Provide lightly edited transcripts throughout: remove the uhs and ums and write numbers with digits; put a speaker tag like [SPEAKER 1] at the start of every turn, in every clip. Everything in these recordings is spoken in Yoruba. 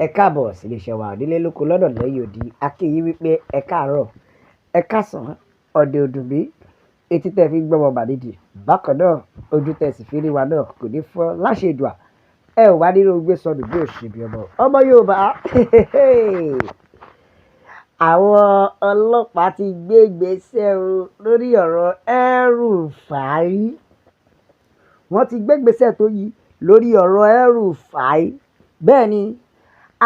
[SPEAKER 1] Ẹ káàbọ̀ sí iléeṣẹ́ wa nílé lóko lọ́nà lẹ́yìn odi. A kí yín wípé ẹ káàárọ̀, ẹ káàsán, ọ̀dẹ̀ òdùnmí, etí tẹ́ fi ń gbọ́ ọmọ mànídì. Bákan náà, ojú tẹ́ sì fi rí wa náà kò ní fọ́ láṣẹ Èdùà. Ẹ ò wá nínú gbé sọnù bí òṣèbí ọmọ. Ọmọ Yorùbá, àwọn ọlọ́pàá ti gbé ìgbésẹ̀ o lórí ọ̀rọ̀ El-Rufai. Wọ́n ti gbé ìgbésẹ̀ tó yí lórí ọ̀rọ̀ El-Rufai. Bẹ́ẹ̀ ni,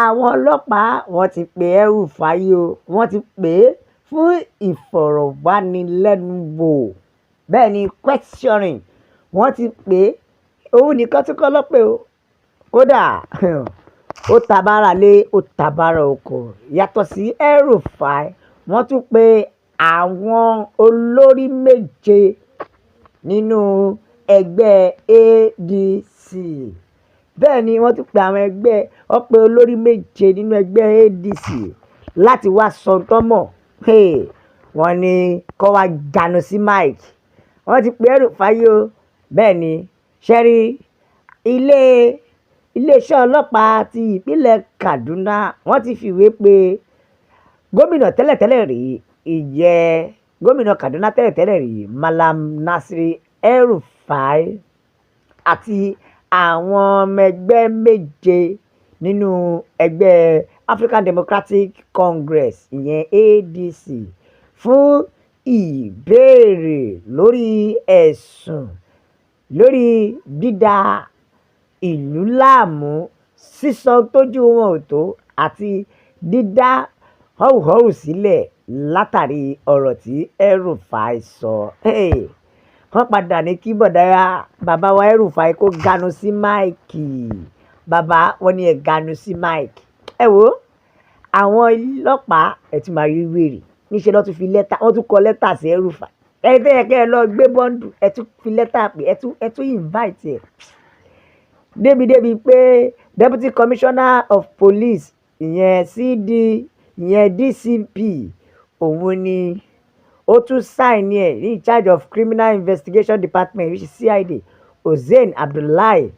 [SPEAKER 1] àwọn ọlọ́pàá wọ́n ti pe El-Rufai o, wọ́n ti pè é fún ìfọ̀rọ̀wánilẹ́nuwò. Bẹ́ẹ̀ ni, questioning. Wọ́n ti pè é, òun nìkan tún kọ́ ló pè o. Kódà ó tabára lé, ó tabára oko. Yàtọ̀ sí El-Rufai, wọ́n tún pe àwọn olórí méje nínú ẹgbẹ́ ADC. Bẹ́ẹ̀ ni, wọ́n tún pe àwọn ẹgbẹ́, wọ́n pe olórí méje nínú ẹgbẹ́ ADC láti wá sọ ohun tán mọ̀. Hey, wọ́n ní kó wá ganu sí mic. Wọ́n ti pe El-Rufai o. Bẹ́ẹ̀ ni, ṣé rí ilé, ilé-iṣẹ́ ọlọ́pàá ti ìpínlẹ̀ Kaduna, wọ́n ti fìwé pe gómìnà tẹ́lẹ̀tẹ́lẹ̀ rí, ìyẹn gómìnà Kaduna tẹ́lẹ̀tẹ́lẹ̀ rí, Mallam Nasir El-Rufai àti àwọn ọmọ ẹgbẹ́ méje nínú ẹgbẹ́ African Democratic Congress, ìyẹn ADC, fún ìbéèrè lórí ẹ̀sùn lórí dídá ìlú láàmú, sísọ tójú wọn ò tó àti dídá họ́wùhọ́wù sílẹ̀ látàrí ọ̀rọ̀ tí El-Rufai sọ. Hey, wọ́n padà ní kí bọ̀dá bàbá wa El-Rufai kó ganu sí mic. Bàbá, wọ́n ní ẹ ganu sí mic. Ẹ wo, àwọn ọlọ́pàá ẹ tún máa rí wèrè. Níṣẹ́ ló tún fi lẹ́tà, wọ́n tún kọ lẹ́tà sí El-Rufai. Ẹni tó yẹ kí ẹ lọ gbé bundle, ẹ tún fi lẹ́tà pé ẹ tún invite ẹ. Débi débi pé Deputy Commissioner of Police, ìyẹn CD, ìyẹn DCP, òun ni ó tún sign ẹ̀ ní in charge of Criminal Investigation Department, which is CID, Hussein Abdullahi.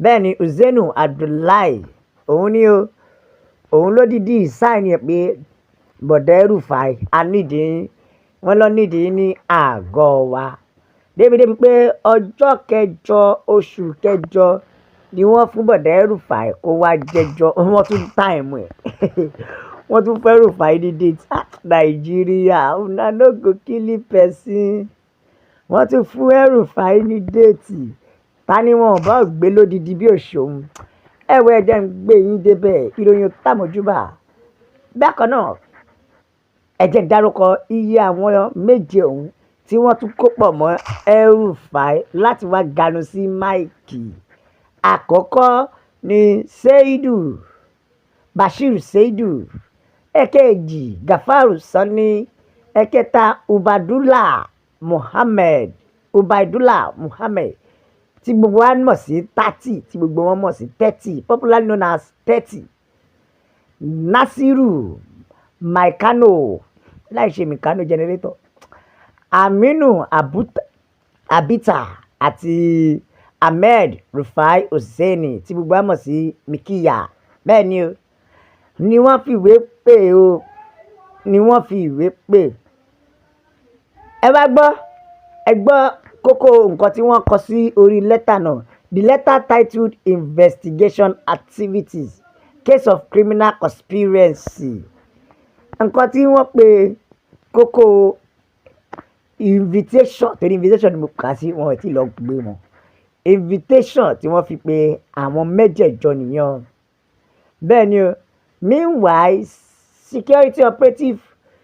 [SPEAKER 1] Bẹ́ẹ̀ ni, Hussein Abdullahi, òun ni o. Òun ló dìdí sign ẹ̀ pé bọ̀dá El-Rufai, a need yín. Wọ́n lọ need yín ní àgọ́ wa. Débi débi pé ọjọ́ kẹjọ oṣù kẹjọ ni wọ́n fún bọ̀dá El-Rufai kó wá jẹjọ́. Wọ́n tún time ẹ̀. Wọ́n tún fún El-Rufai ní date. Ah, Nàìjíríà, una no go kill person. Wọ́n tún fún El-Rufai ní date. Ta ni wọ́n ò bá gbé lódidi bí òṣòwò? Ẹ wo, ẹ jẹ́ n gbé yín débẹ̀. Ìròyìn ò tàmójúbà. Bákan náà, ẹ jẹ́ n dárúkọ iye àwọn méje ọ̀hún tí wọ́n tún kó pọ̀ mọ́ El-Rufai láti wá ganu sí mic. Àkọ́kọ́ ni Seidu Bashir Seidu. Ẹ̀kejì, Gafaru Sanni. Ẹ̀kẹta, Ubadullah Muhammed, Ubaidullah Muhammed, tí gbogbo wa mọ̀ sí 30, tí gbogbo wọn mọ̀ sí 30, popularly known as 30. Nasiru Maikano, láì ṣe Mikano generator. Aminu Abita àti Ahmed Rufai Hussaini, tí gbogbo wa mọ̀ sí Mikiya. Bẹ́ẹ̀ ni o, ni wọ́n fi ìwé pè o, ni wọ́n fi ìwé pè. Ẹ wá gbọ́, ẹ gbọ́ kókó nǹkan tí wọ́n kọ sí orí lẹ́tà náà. The letter titled "Investigation Activities: Case of Criminal Conspiracy." Nǹkan tí wọ́n pe kókó invitation, torí invitation ni mo kà sí, wọn ò tí ì lọ gbé wọn. Invitation tí wọ́n fi pe àwọn mẹ́jẹ̀ẹ̀jọ nìyẹn. Bẹ́ẹ̀ ni o. Meanwhile, security operative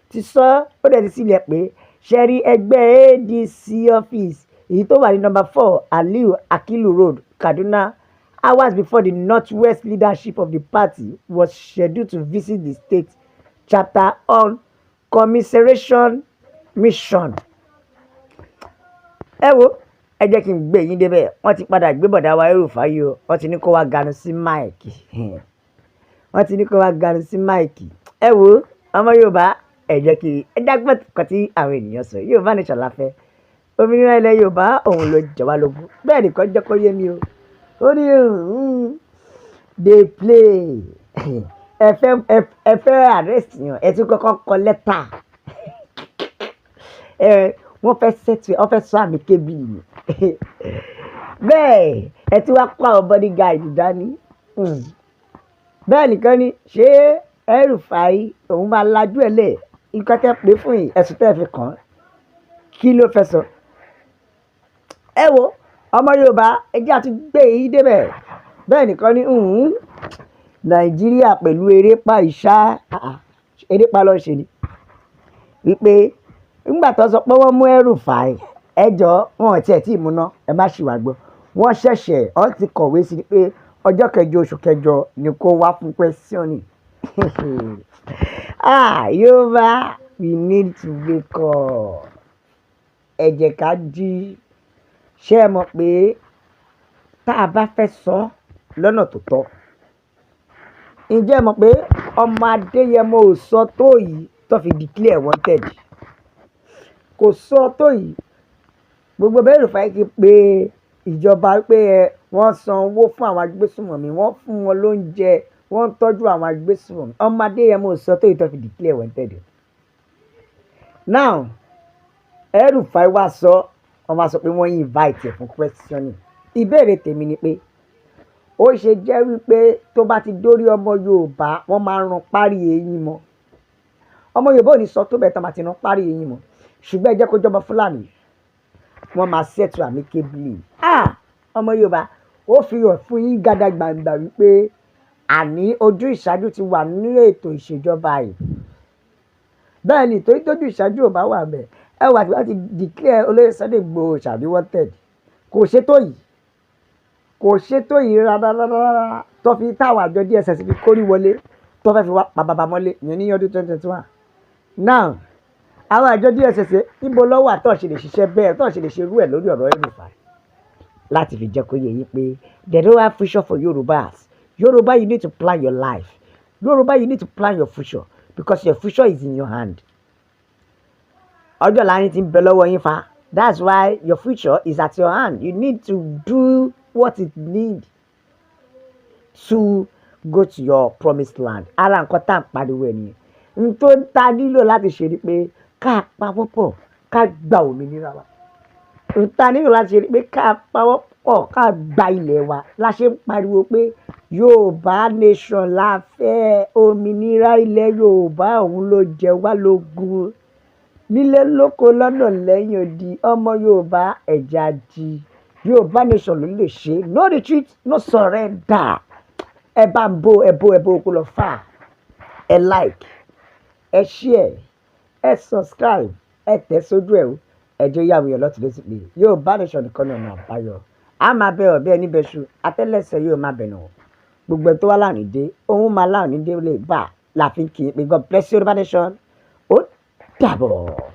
[SPEAKER 1] ti sọ, ó dẹ̀ ti sílẹ̀ pé ṣé rí ẹgbẹ́ ADC office èyí tó wà ní number 4 Aliyu Akilu Road, Kaduna, hours before the Northwest leadership of the party was scheduled to visit the state chapter on commiseration mission. Ẹ wo, ẹ jẹ́ kí n gbé yín débẹ̀. Wọ́n ti padà gbé bọ̀dá wa El-Rufai o. Wọ́n ti ní kó wá ganu sí mic. Wọ́n ti ní kó wá ganu sí mic. Ẹ wo, ọmọ Yorùbá, ẹ jẹ́ kí ẹ jágbọ́n nǹkan tí àwọn ènìyàn sọ. Yorùbá Nation la fẹ́. Òmìnira ilẹ̀ Yorùbá òun ló jẹ wá lógún. Bẹ́ẹ̀ nìkan jẹ́ kó yé mi o. Ó ní Dey play. Ẹ fẹ́ arrest yàn, ẹ tún kọ́kọ́ kọ lẹ́tà. Ẹ wọ́n fẹ́ settle, wọ́n fẹ́ sọ amicably ni. Bẹ́ẹ̀ ẹ tún wá kó àwọn bodyguard dání. Bẹ́ẹ̀ nìkan ni ṣé El-Rufai òun máa lajú ẹ̀ lẹ̀ nǹkan tẹ́ pé fún yìí, ẹ̀sùn tẹ́ fi kàn án, kí ló fẹ́ sọ? Ẹ wo ọmọ Yorùbá, ẹ jẹ́ àti gbé yìí débẹ̀. Bẹ́ẹ̀ nìkan ni Nàìjíríà pẹ̀lú erépa ìṣá, erépa ló ń ṣe ni wípé nígbà tó sọ pé wọ́n mú El-Rufai, ẹjọ́ wọn ò tiẹ̀ tí ì múná, ẹ má ṣì wá gbọ́. Wọ́n ṣẹ̀ṣẹ̀ wọ́n ti kọ̀wé sí pé ọjọ́ kẹjọ oṣù kẹjọ ni kó wá fún questioning. Ah, Yorùbá, we need to wake up. Ẹ jẹ́ ká jí. Ṣé ẹ mọ̀ pé tá a bá fẹ́ sọ lọ́nà tó tọ́, ǹjẹ́ ẹ mọ̀ pé ọmọ Adéyẹmọ ò sọ tó yìí tó fi declare wanted? Kò sọ tó yìí. Gbogbo bẹ́ẹ̀ El-Rufai ti pé ìjọba pé ẹ wọ́n san owó fún àwọn agbésùnmọ̀mí, wọ́n fún wọn lóúnjẹ, wọ́n ń tọ́jú àwọn agbésùnmọ̀mí. Ọmọ Adéyẹmọ ò sọ tó yìí tó fi declare wanted. Now El-Rufai wá sọ, wọ́n wá sọ pé wọ́n invite ẹ̀ fún questioning. Ìbéèrè tèmi ni pé ó ṣe jẹ́ wípé tó bá ti dórí ọmọ Yorùbá, wọ́n máa ń ran párí eyín mọ́? Ọmọ Yorùbá ò ní sọ tó bẹ́ẹ̀ tán máa ti ran párí eyín mọ́, ṣùgbọ́n ẹ jẹ́ kó jọmọ Fúlàní, wọ́n máa settle amicably. Ah, ọmọ Yorùbá, ó fi hàn fún yín gàdàgbàǹgbà wípé àní ojú ìṣáájú ti wà nínú ètò ìṣèjọba yìí. Bẹ́ẹ̀ ni, torí tójú ìṣáájú ò bá wà bẹ́ẹ̀, ẹ wà tí wọ́n ti declare olóyè Sunday Igboho ṣàbí wanted, kò ṣe tó yìí, kò ṣe tó yìí rárá rárá, tó fi táwọn àjọ DSS fi kórí wọlé tó fẹ́ fi wá pa bàbá mọ́lé ìyẹn ní ọdún 2021. Now àwọn àjọ DSS níbo lọ́wọ́ àtọ̀ ṣe lè ṣiṣẹ́ bẹ́ẹ̀ tó ṣe lè ṣe irú ẹ̀ lórí ọ̀rọ̀ El-Rufai? Láti fi jẹ́ kó yé yín pé they don't have future for Yorubas. Yoruba, you need to plan your life. Yoruba, you need to plan your future because your future is in your hand. Ọjọ́ ọ̀la yín ti ń bẹ lọ́wọ́ yín fa. That's why your future is at your hand. You need to do what it need to go to your promised land. Ara nǹkan tá à ń pariwo ẹ̀ nìyẹn. N tó ń ta nílò láti ṣe ni pé ká pawọ́pọ̀ ká gba òmìnira wa. N ta nílò láti ṣe ni pé ká pawọ́pọ̀ ká gba ilẹ̀ wa. La ṣe ń pariwo pé Yorùbá nation la fẹ́, òmìnira ilẹ̀ Yorùbá, òun ló jẹ wá lógún. Nílé, lóko, lọ́nà, lẹ́yìn odi, ọmọ Yorùbá, ẹ̀já jí. Yorùbá nation ló lè ṣe. No retreat, no surrender. Ẹ bá ń bó ẹ bó ẹ bó kó lọ fà. Ẹ like, ẹ share, ẹ subscribe, ẹ tẹ̀ sójú ẹ o. Ẹ jẹ́ yàwó yẹn lọ́tún lọ́sí pé Yorùbá nation nìkan ní ọ̀nà àbáyọ. A máa bẹ ọ̀bẹ níbẹ̀ ṣu atẹ́lẹsẹ̀ yóò máa bẹ̀ nù. Gbogbo ẹ̀ tó wá láàrin dé òun máa láàrin dé lè bá láàfin kì í pé God bless Yorùbá nation. Ó dàbọ̀.